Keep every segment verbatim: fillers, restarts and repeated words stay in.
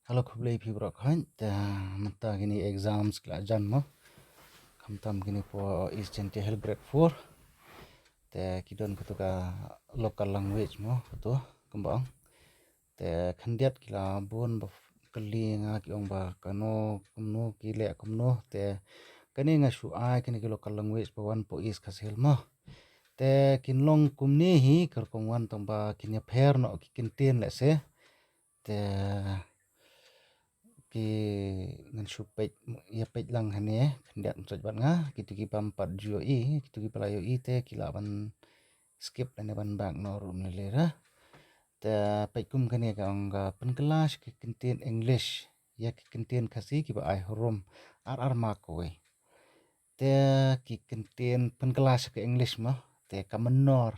Hello, khublei phi baroh khaiñ. Te mynta kine exams ki la jan mo. Khamtam kine hapoh East Jaintia Hills grade four. Te ki don kato ka local language mo, kato kumba ong. Te khyndiat ki la bun ba kylli nga, ki ong ba kano kumno, ki leh kumno. Te kane nga shu ai kine ki local language ba wan hapoh East Khasi Hills mo. Te kin long kumne hi, ka rukom wan tang ba kin ïapher noh ki kyntien lehse. Te ki ngan shu peit, ïa peit lang hangne, khyndiat mynta bad nga, kito ki bym pat ju ïohi, kito kiba la ïohi te ki lah ban skip lane ban back noh ruh mynne lei. Te peit kum kane ka ong ka pynkylla sha ki kyntien English ïa ki kyntien Khasi kiba ai harum, ar ar mark kawei. Te ki kyntien pynkylla sha ka English mo, te ka mynnor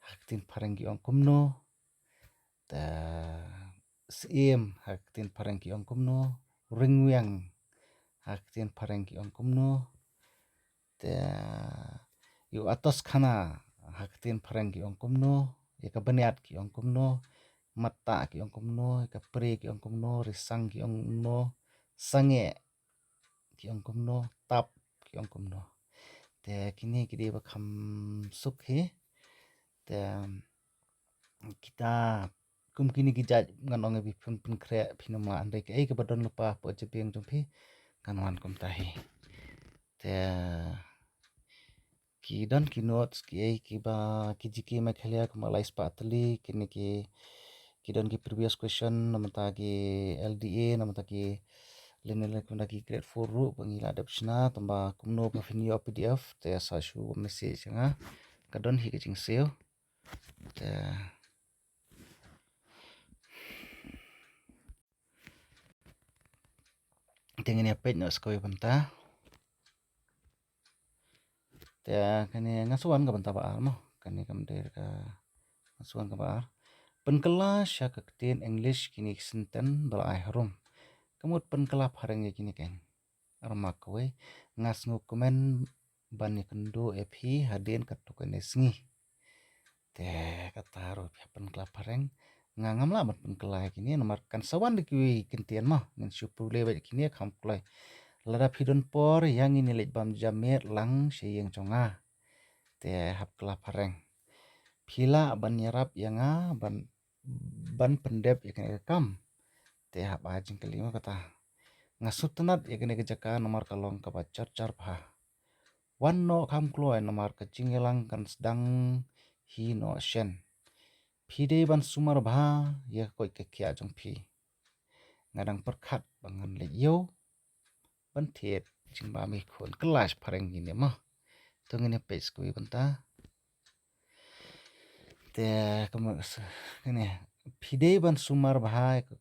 ha ka ktien phareng ki ong kumno, te syiem ha ka ktien phareng ki ong kumno, ryngwiang ha ka ktien phareng ki ong kumno, te ïa u atos khana ha ka ktien phareng ki ong kumno, ïa ka bniat ki ong kumno, matta ki ong kumno, ïa ka pre ki ong kumno, risang ki ong kumno, sangeh ki ong kumno, tap ki ong kumno. Te kine ki dei ba kham suk hi. Te kita kum kine ki jait ngan ong ïa phi, phin pynkhreh, phin ym lah, hynrei kaei kaba don lypa hapoh jabieng jong phi kan wan kumta hi. Te ki don ki notes kiei kiba ki G K Meghalaya kumba lai spah tylli, kine ki, ki don ki previous question na bynta ki L D A, na bynta ki lane lane kumta ki grade four ruh ba ngi la dep shna, tangba kumno ba phin ïoh P D F, te sa shu message ïa nga. Ka don hi ka jingsiew. Te, te ngin ïa peit noh sa kawei bynta. Te kane nga sa wan ka bynta ba ar mo. Kane kam dei ka, nga sa wan ka ba ar. Pynkylla sha ka ktien English kine ki sentence ba la ai harum. Ka mut pynkylla phareng ïa kine keiñ. Ar mark kawei. Nga sngewkmen ban ïakynduh ïa phi hadien katto katne sngi. Te kata ruh phi hap pynkylla phareng. Nga ngam lah ban pynkylla ïa kine namar kan sa wan da kiwei ki kyntien mo. Ngin shu pule beit ïa kine kham kloi. Lada phi don por ïa ngin ïa leit bam ja miet lang sha ïing jong nga. Te hap kylla phareng. Phi lah ban ïarap ïa nga ban, ban pyndep ïa kane ka kam. Te hap ai jingkylli mo kata. Nga sngewtynnat ïa kane ka jaka namar ka long kaba jar jar bha. Wan noh kham kloi namar ka jingïalang kan sdang hi noh shen. Phi dei ban sumar bha ïa ka koit ka khiah jong phi. Nga dang pyrkhat ba ngan leit ïew ban thied jingbam ïa ki khun. Kylla sha phareng kine mo. To ngin ïa peit sa kawei bynta. Te kumno, kane, phi dei ban sumar bha ïa ka,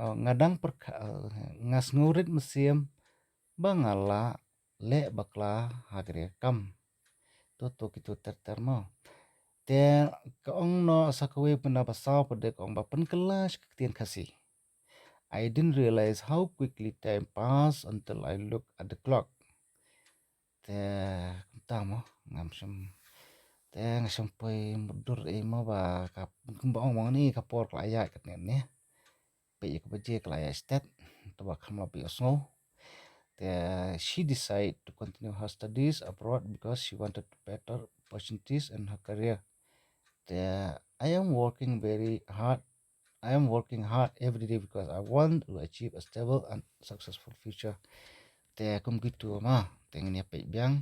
oh, nga dang pyrkhat, oh, nga sngew rit mynsiem ba nga lah leh bakla ha kane ka kam. To, to kito ter ter mo. Te ka ong noh sa kawei bynta ba saw pat de ka ong ba pynkylla sha ka ktien Khasi. I didn't realize how quickly time passed until I looked at the clock. Te kumta mo, ngam shym, te ngam shym poi mutdur ei mo ba ka, kumba ong mo ni ka por ka la ïaid katne ne. Peit ïa ka baje ka la ïaid stet, te ba kham lah peit ïohsngew. Te she decided to continue her studies abroad because she wanted better opportunities in her career. Te I am working very hard. I am working hard every day because I want to achieve a stable and successful future. Te kum kito ma, te ngin ïa peit biang.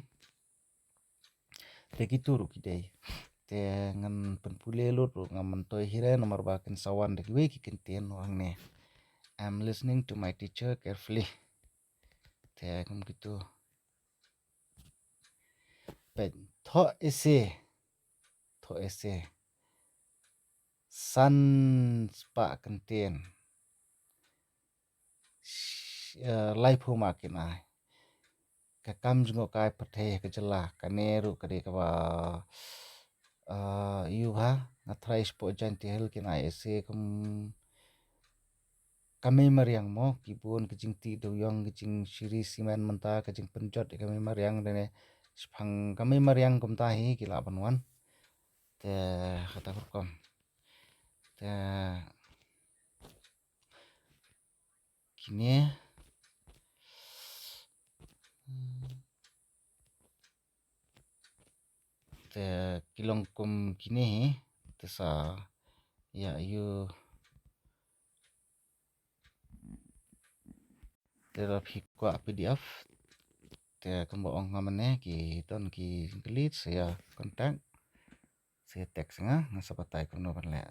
Te kito ruh ki dei. Te ngan pynpule lut ruh, ngam myntoi hi re namar ba kin sa wan da kiwei ki kyntien hangne. I'm listening to my teacher carefully. Te kum kito. Peit, thoh essay. Thoh essay. San spah kyntien. Sh-, eh, laiphew mark kin ai. Ka kam jngohkai pyrthei ka jylla, kane ruh ka dei kaba, eh, ïu ha, nga tharai shapoh Jaintia Hills kin ai essay kum ka mei mariang mo, ki bun ka jingtih dewiong, ka jingshiri simen mynta, ka jingpynjot ïa ka mei mariang, lane shaphang ka mei mariang kumta hi ki lah ban wan. Te kata ka rukom. Te kine. Te ki long kum kine hi. Te sa ïa ïoh. Te lada phi kwah P D F, te kumba ong nga mynne, ki don ki jingkylli, sa ïa contact, sa ïa text nga, nga sa batai kumno ban leh.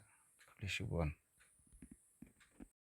Khublei shibun.